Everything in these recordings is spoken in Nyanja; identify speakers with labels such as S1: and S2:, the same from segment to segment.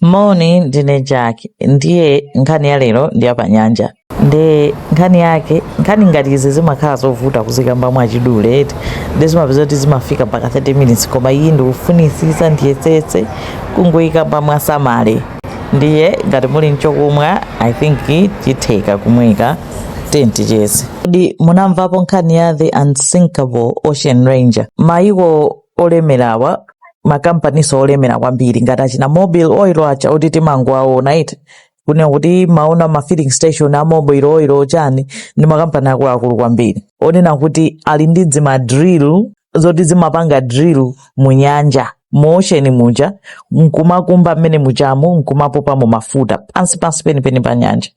S1: Moni, ndine Jack. Ndiye nkhani ya lero ndi yapanyanja. Ndiye nkhani yake, nkhani ngati izi zimakhala zovuta kuzikamba mwachidule eti, ndi zimapeza kuti zimafika mpaka 30 minutes, koma iyi ndikufunisisa ndiyesetse kungoyikamba mwasamale. Ndiye ngati muli nchokumwa, I think chitheka kumweka tenticheze. Kodi munamvapo nkhani ya the unsinkable Ocean Ranger? Mayiko olemerawa, makampaniso olemera kwambiri ngati achina Mobil Oil acha oti timangowaona iti, kunena kuti maona ma filling station a Mobil Oil chani, ndi makampani akuluakulu kwambiri onena kuti ali ndi dzima drill zoti zimapanga drill mu nyanja, mu ocean muja, nkumakumba mmene mujamu, nkumapopamo mafuta pansi pansi penipeni pa nyanja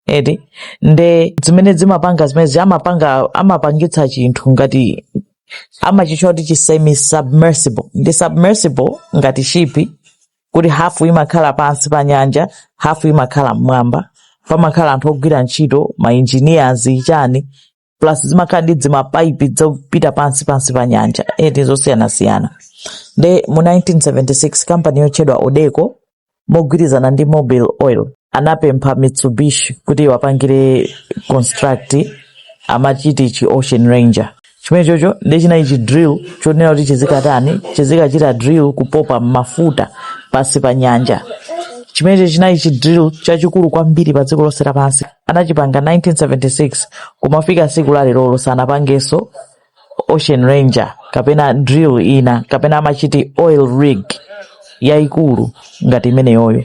S1: eti. Nde zimene zimapanga, zimene amapanga, amapangitsa chinthu ngati amachitcha kuti chi semi submersible. Ndi submersible ngati ship, kuti hafu imakhala pansi pa nyanja, hafu imakhala mmwamba. Pamakhala anthu ogwira ntchito, ma engineers chani, plus zimakhala ndi dzimapaipi zopita pansi pansi pa nyanja eti, zosiyanasiyana. Nde mu 1976 kampani yotchedwa Odeco mogwirizana ndi Mobil Oil anapempha Mitsubishi kuti iwapangire construct amachiti chi Ocean Ranger. Chimene chocho ndi chinali chi drill chonena kuti chizikatani, chizikachita drill kupopa mafuta pansi pa nyanja. Chimenecho chinali chi drill chachikulu kwambiri pa dziko lonse lapansi. Anachipanga 1976, kumafika tsiku la lerolo sanapangenso Ocean Ranger kapena drill ina kapena amachiti oil rig yayikulu ngati imeneyoyo.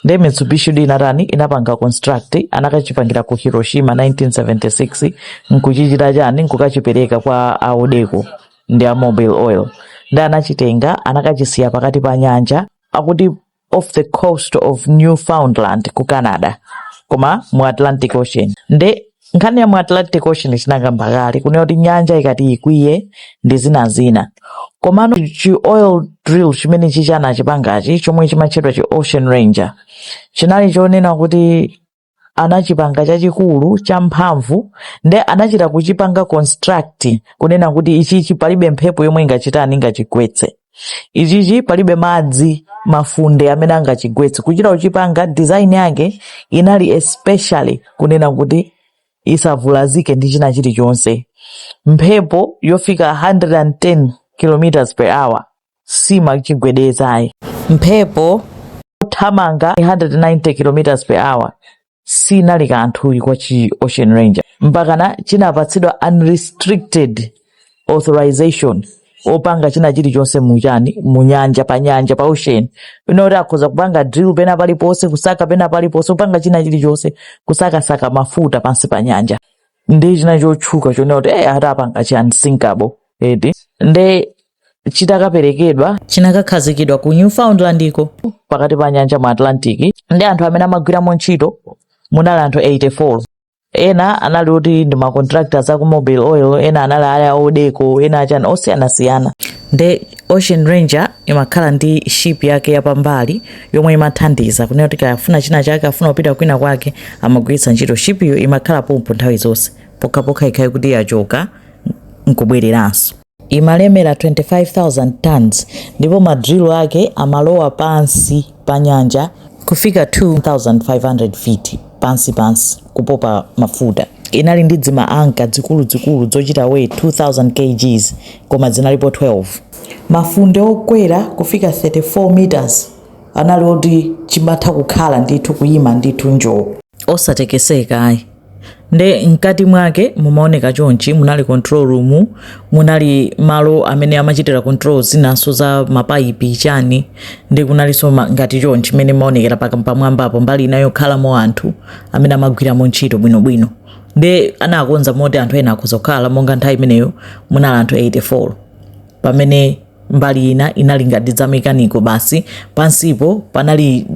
S1: Nde Mitsubishi di inatani? Inapanga construct, anakachipangira ku Hiroshima 1976, nkuchichita chani, nkukachipereka kwa a Odeco ndi a Mobil Oil. Ndi anachitenga, anakachisiya pakati pa nyanja, akuti off the coast of Newfoundland ku Canada, koma mu Atlantic Ocean. Nde nkhani ya mu Atlantic Ocean chinakamba kale kunena kuti nyanja ikati ikwiye ndi zina zina, komano chi oil drill chimene chichana chipangachi, chomwe chimatchedwa chi Ocean Ranger, chinali chonena kuti anachipanga chachikulu champhamvu. Nde anachita kuchipanga construct kunena kuti ichichi palibe mphepo yomwe ingachitani, ingachigwetse ichichi, palibe madzi, mafunde amene angachigwetse. Kuchita kuchipanga, design yake inali especially kunena kuti isavulazike ndi china chilichonse. Mphepo yofika 110 km per hour simachigwedezayi, mphepo thamanga 190 km per hour sinali kanthu kwa chi Ocean Ranger, mpakana chinapatsidwa unrestricted authorization opanga china chilichonse muchani, munyanja, pa nyanja, pa ocean inoti akhoza kupanga drill pena paliponse, kusaka pena paliponse, kupanga china chilichonse, kusakasaka mafuta pansi pa nyanja. Ndi china chotchuka chonena kuti atapanga chi unsinkable eti. Nde chitakaperekedwa, chinakakhazikidwa ku Newfoundland iko, pakati pa nyanja mu Atlantic. Ndi anthu amene amagwiramo ntchito munali anthu 84. Ena anali kuti ndi ma contractors aku Mobil Oil, ena anali aya Odeco, ena achani osiyanasiyana. Nde Ocean Ranger imakhala ndi ship yake yapambali yomwe imathandiza kunena kuti kafuna china chake, afuna kupita kwina kwake, amagwiritsa ntchito ship iyo. Imakhala pompo nthawi zonse, pokhapokha ikhale kuti yachoka nkubwereranso. Imalemera 25,000 tons ndipo ma drill ake amalowa pansi pa nyanja kufika 2500 feet pansi pansi kupopa mafuta. Inali ndi dzima anchor zikuluzikulu zochita weigh 2000 kgs, koma zinalipo 12. Mafunde okwera kufika 34 meters anali oti chimatha kukhala ndithu, kuyima ndithu njoo, osatekeseka ayi. Nde mkati mwake mumaoneka chonchi: munali control room, munali malo amene amachitira control zinanso za mapaipi chani, ndi kunalinso ngati chonchi mmene maonekera pamwambapo, mbali ina yokhalamo anthu amene amagwiramo ntchito bwinobwino. Nde anakonza moti anthu ena akhoza kukhala, monga nthawi imeneyo munali anthu 84, pamene mbali ina inali ngati za mechanical basi. Pansipo panali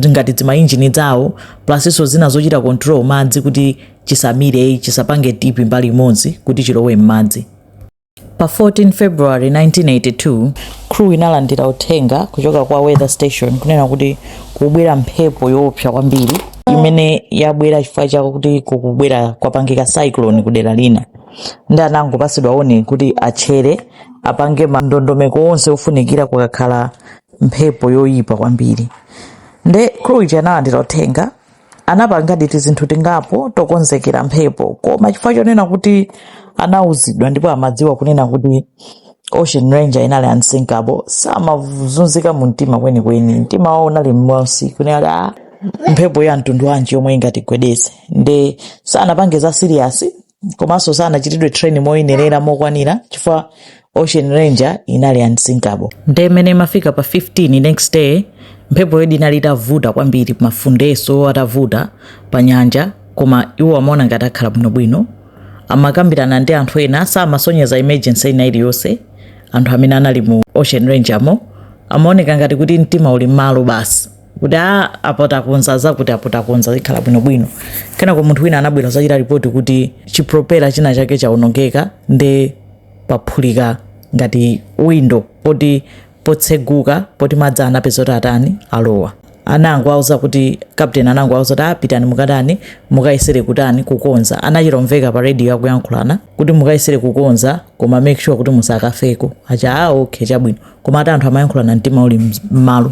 S1: ngati zimainjini zawo, plusinso zina zochita control madzi kuti chisamire, chisapange tip mbali imodzi kuti chilowe m'madzi. Pa 14 February 1982 crew inalandira uthenga kuchoka kwa weather station kunena kuti kubwera mphepo yoopsa kwambiri imene yabwera chifukwa chakuti kukubwera, kwapangika cyclone kudera lina. Ndi anangopasidwa warning kuti atchere, apange ndondomeko onse ofunikira kukakhala mphepo yoyipa kwambiri. Nde crew ija analandira uthenga, anapangadi tizinthu tingapo tokonzekera mphepo, koma chifukwa chonena kuti anauzidwa ndipo amadziwa kunena kuti Ocean Ranger inali unsinkable, samazunzika mu mtima kwenikweni. Mtima wawo unali m'munsi kunena kuti, ah, mphepo ya mtundu wanji yomwe ingatigwedeze? Nde sanapange za serious, komanso sanachitidwe train moyenerera mokwanira, chifukwa Ocean Ranger inali unsinkable. Nde imene imafika pa 15, next day, mphepo yodi inali itavuta kwambiri, mafundeso atavuta pa nyanja, koma iwo amaona ngati akhala bwinobwino. Amakambirana ndi anthu ena, samasonyeza emergency ina iliyonse. Anthu amene anali mu Ocean Ranger mo amaoneka ngati kuti mtima uli m'malo basi, kuti a apo takonza zakuti, apo takonza, ikhala bwinobwino. Kenako munthu wina anabwera zachita ripoti kuti chipropeller china chake chawonongeka, nde paphulika ngati window poti potseguka, poti madzi anapeza kuti atani, alowa. Anangowauza kuti, captain anangowauza kuti, "Apitani mukatani, mukayesere kutani, kukonza." Anachita pa radio akuyankhulana kuti, "Mukayesere kukonza, koma make sure kuti musakafeko." Acha, "Ah, okay, chabwino." Koma ati anthu amayankhulana mtima uli m'malo.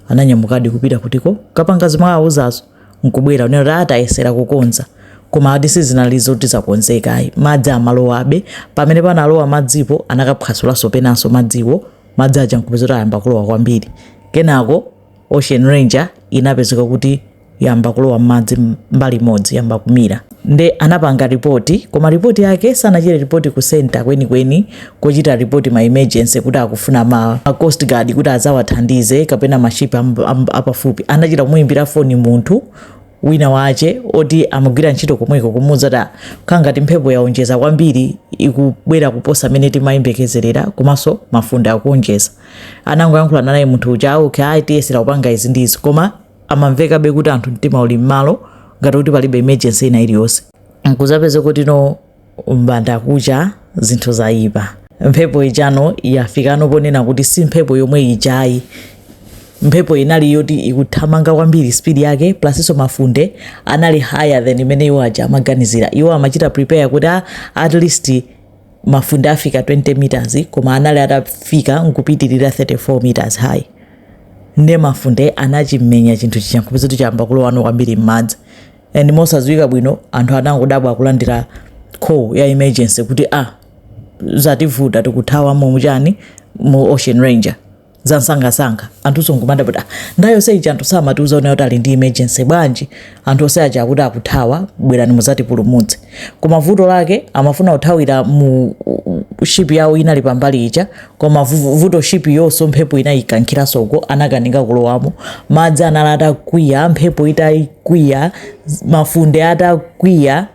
S1: Ananyamukadi kupita kutiko kapanga zomwe awauzazo, nkubwera unena kuti atayesera kukonza, koma ati sizinali zoti zakonzeka ayi. Madzi amalowabe. Pamene panalowa madzipo, anakaphwasulanso penanso madziwo, madzi aja nkupeza kuti ayamba kulowa kwambiri. Kenako Ocean Ranger inapezeka kuti yamba kulowa m'madzi mbali imodzi, yamba kumira. Nde anapanga ripoti, koma ripoti yake sanachite ripoti ku center kwenikweni kochita ripoti ma emergency kuti akufuna ma coast guard kuti azawathandize kapena mashipi apafupi. Anachita kumuyimbira foni munthu wina wache oti amagwira ntchito komweko, kumuwuza kuti kukhala ngati mphepo yaonjeza kwambiri, ikubwera kuposa amene timayembekezerera, komanso mafunde akuonjeza. Anangoyankhulana naye munthu uja, "Okay, ayi, tiyesera kupanga izi ndi izi." Koma amamvekabe kuti anthu mtima uli m'malo, ngati kuti palibe emergency ina iliyonse. Nkuzapeza kuti no, mbanda kucha zinthu zayipa. Mphepo ijano yafikano ponena kuti si mphepo yomwe ijayi. Mphepo inali yoti ikuthamanga kwambiri, speed yake plus mafunde anali higher than imene iwo aja amaganizira. Iwo amachita prepare kuti, ah, at least mafunde afika 20 meters, koma anali atafika nkupitirira 34 meters high. Nde mafunde anachimenya chinthu chija, nkupeza kuti chayamba kulowano kwambiri m'madzi. And mosadziwika bwino, anthu anangodabwa akulandira call ya emergency kuti, ah, zativuta, tikuthawa muchani, mu Ocean Ranger, zansangasanga. Anthu nkumada kuti, ah, ndayo seiji anthu samatiuza kuti ali ndi emergency bwanji? Anthu onse aja akuti akuthawa, bwerani muzatipulumutse. Koma vuto lake amafuna kuthawira mu ship yawo inali pambali ija, koma vuto ship yonso mphepo inayikankhiranso uko, anakanika kulowamo. Madzi anali atakwiya, mphepo itakwiya, mafunde atakwiya,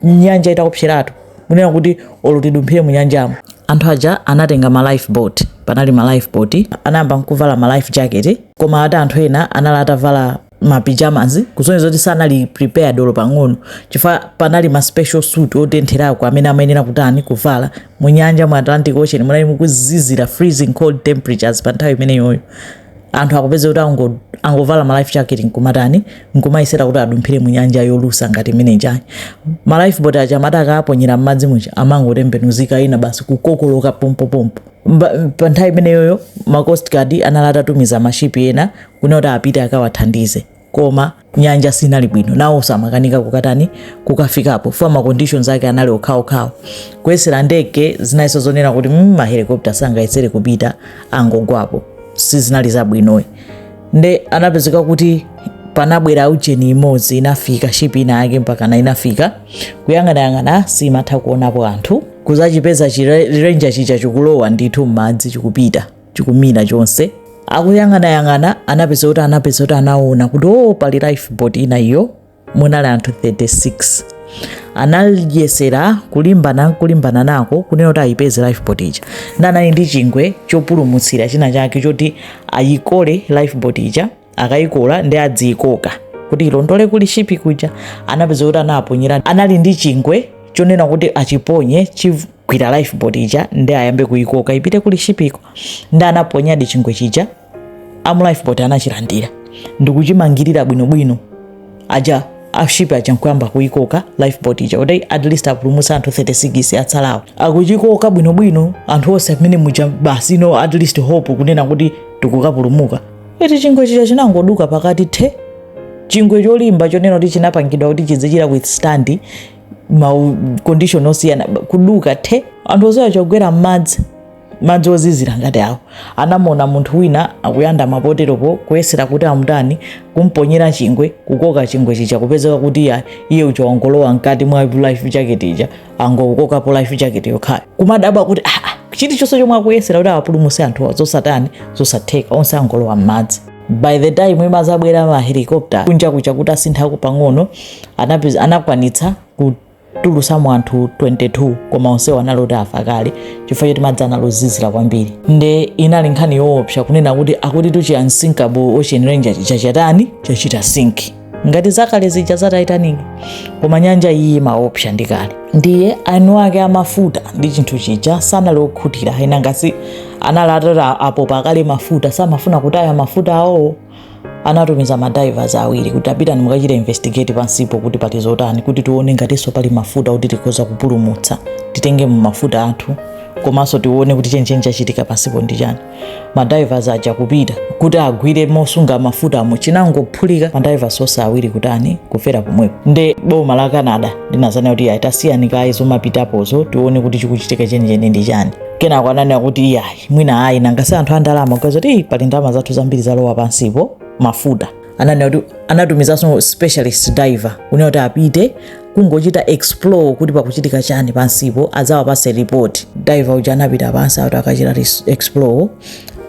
S1: nyanja itakopseratu, kunena kuti olo tidumphire mu nyanjamo. Anthu aja anatenga ma life boat, panali ma life boat, anayamba nkuvala ma life jacket, koma ati anthu ena anali atavala ma pyjamas, kusonyeza kuti sanali prepared olo pang'ono, chifukwa panali ma special suit otentherako amene amayenera kutani, kuvala. Mu nyanja, mu Atlantic Ocean, munali mukuzizira, freezing cold temperatures pa nthawi imeneyoyo. Anthu akupeza kuti angovala ma life jacket nkumatani, nkumayesera kuti adumphire mu nyanja yolusa ngati imene ijayi. Ma life boat aja amati akaponyera m'madzi muja, amangotembenuzika, ina basi kukokoloka pompopompo. Pa nthawi imeneyoyo ma coast guard anali atatumiza mashipi ena kunena kuti apite akawathandize, koma nyanja sinali bwino, nawonso amakanika kukatani, kukafikapo, fua ma conditions ake anali okhaokhawo. Kuyesera ndege zinalinso zonena kuti mahelicopter sangayesere kupita, angogwapo, sizinali zabwinoyi. Nde anapezeka kuti panabwera ujeni imodzi, inafika ship ina yake, mpakana inafika kuyang'anayang'ana, simatha kuonapo anthu. Kuzachipeza chiRanger chija chikulowa ndithu m'madzi, chikupita, chikumira chonse. Akuyang'anayang'ana, anapeza kuti anaona kuti, oh, pali lifeboat ina iyo, munali anthu 36. Analyesera kulimbana nako kunena kuti ayipeze lifeboat ija, ndi anali ndi chingwe chopulumutsira china chake choti ayikole lifeboat ija. Akayikola ndi adziyikoka kuti ilondole kuli shipi kuja. Anapeza kuti anaponyera, anali ndi chingwe chonena kuti achiponye chigwira lifeboat ija, ndi ayambe kuyikoka ipite kuli shipiko. Ndi anaponyadi chingwe chija, amu lifeboat anachilandira ndikuchimangirira bwinobwino. Aja ashipi aja nkuyamba kuyikoka lifeboat ija kuti at least apulumutse anthu 36 atsalawo. Akuchikoka bwinobwino, anthu onse amene muja basi, no, at least hope kunena kuti tikukapulumuka. Eti chingwe chija chinangoduka pakati the. Chingwe cholimba chonena kuti chinapangidwa kuti chizichita withstand ma condition osiyana, kuduka the. Anthu onsewa chogwera m'madzi, madzi ozizira ngati awo. Anamuona munthu wina akuyanda mapoteropo, kuyesera kuti amutani, kumponyera chingwe, kukoka chingwe chija, kupezeka kuti ya iye uja wangolowa mkati mwa life jacket ija, angokokapo life jacket yokhayo. Kumadabwa kuti ah, ah, chilichonse chomwe akuyesera kuti awapulumutse anthu, zosatani, zosatheka, onse angolowa m'madzi. By the time imazabwera ma helicopter kunja kuja kuti asinthako pang'ono, anakwanitsa kutulutsamo anthu 22, koma onsewo anali oti afa kale chifukwa choti madzi analozizira kwambiri. Nde inali nkhani yoopsa kunena kuti akuti tuchi unsinkable Ocean Ranger chija chatani, chachita sink ngati zakale zija za Titanic. Koma nyanja iyi imaopsa ndi kale. Ndiye eni ake amafuta ndi chinthu chija sanali okhutira. Ena ngasi anali atati apopa kale mafuta, samafuna kutaya mafuta awowo. Anatumiza ma divers awiri kuti apitani mukachita investigate pansipo kuti pali zotani, kuti tione ngatinso pali mafuta kuti tikhoza kupulumutsa, titenge mu mafuta athu, komanso tione kuti chenicheni chachitika pansipo ndi chani. Ma divers aja kupita kuti agwire mosunga mafutamo, chinangophulika. Ma divers onse awiri kutani, kufera pomwepo. Nde boma la Canada linazana kuti ayi, tasiyani kaye zomapitapozo, tione kuti chikuchitika chenicheni ndi chani. Kenako ananena kuti iyayi, mwina ayi, nangasi anthu andalama kuweza kuti pali ndalama zathu zambiri zalowa pansipo mafuta. Ananena kuti anatumizanso specialist diver kunena kuti apite kungochita explore kuti pakuchitika chani pansipo, adzawapase report. Diver uja anapita pansi akuti akachita explore,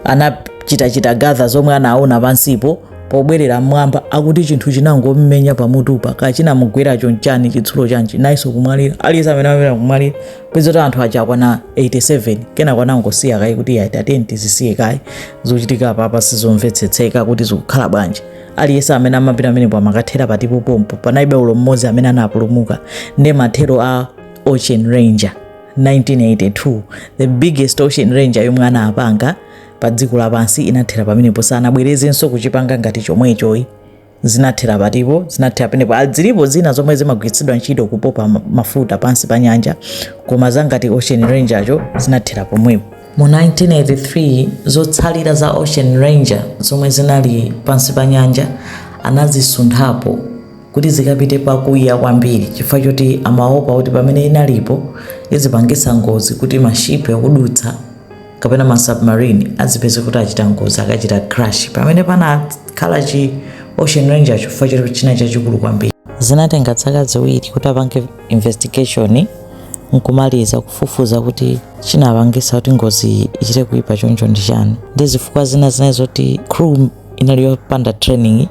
S1: anachitachita gather zomwe anaona pansipo. Pobwerera mmwamba, akuti chinthu chinangommenya pamutupa, kachinamugwera chonchani, chitsulo chanji, nayenso kumwalira. Aliyense amene amapita kumwalira, peza kuti anthu aja akwana 87. Kenako anangosiya kayi kuti yayi, tatiyeni tizisiye kayi, zochitika apapa sizomvetsetseka kuti zikukhala bwanji. Aliyense amene amapita amenepo amakathera patipo pompo, panalibe ulo mmodzi amene anapulumuka. Ndi mathero a Ocean Ranger 1982, the biggest Ocean Ranger yomwe anapanga pa dziko lapansi, inathera pamenepo. Sanabwerezenso kuchipanga ngati chomwechoyi. Zinathera patipo, zinathera pamenepo. Zilipo zina zomwe zimagwiritsidwa ntchito kupopa mafuta pansi pa nyanja, koma zangati Ocean Ranger cho zinathera pomwepo. Mu 1983, zotsalira za Ocean Ranger zomwe zinali pansi pa nyanja anazisunthapo kuti zikapite pakuya kwambiri, chifukwa choti amaopa kuti pamene inalipo izipangisa ngozi, kuti ma ship akudutsa kapena ma submarine azipeze kuti achita ngozi akachita crash pamene panakhala chi Ocean Ranger, chifukwa choti china chachikulu kwambiri. Zinatenga zaka 2 kuti apange investigation nkumaliza kufufuza kuti chinapangisa kuti ngozi ichite kuipa choncho ndi chani. Ndi zifukwa zina zinali zoti crew inali yopanda training,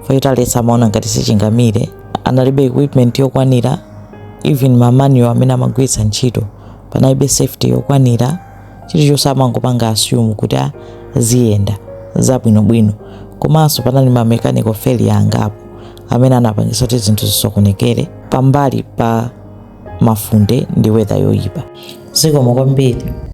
S1: chifukwa aliyense amaona ngati sichingamire, analibe equipment yokwanira, even ma manual amene amagwiritsa ntchito, panalibe safety yokwanira. Chilichonse amangopanga assume kuti a ziyenda zabwinobwino. Komanso panali ma mechanical failure angapo amene anapangisa kuti zinthu zisokonekere, pambali pa mafunde ndi weather yoyipa. Zikomo kwambiri.